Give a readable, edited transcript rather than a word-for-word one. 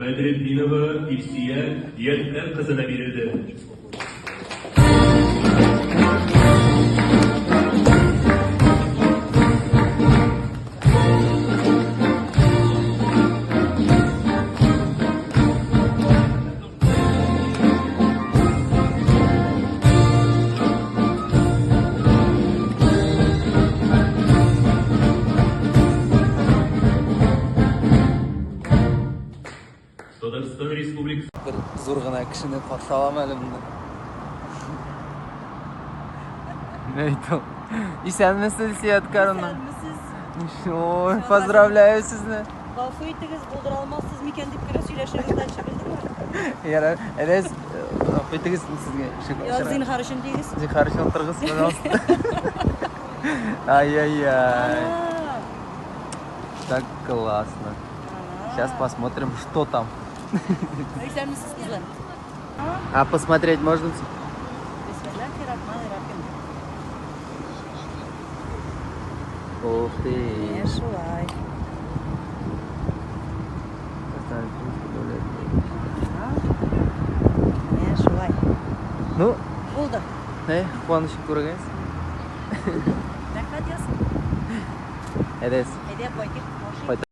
Бәдретдинова Илсөя Ядкәр кызына бирелде. Татарстан Республикасы Бер зур гына кешене каршы алам әле монда. Әйтү. Исәнмесез, Илсөя Ядкәровна. Исәнмесез. Ой, поздравляю сезне. Гафу итегез, булдыра алмассыз микән дип кенә сөйләшегез дальше, белдеңме? Ярар, әйдәгез, гафу итегез, мин сезгә ишек Я, ачарга. зинһар өчен дигез. Зинһар өчен утырыгыз, пожалуйста. Ай-яй-яй. Ана, Так классно. Сейчас посмотрим, что там. Исәнмесез, кызлар. А посмотреть можно? Бисмиллахиррахманиррахим. Ух ты. Менә шулай. Менә шулай. Ну, Булды. Куанычын күрегез. Рәхмәт, Ясин. Әйдәгез. Әйдә, кайтыйк. Кайтыйк.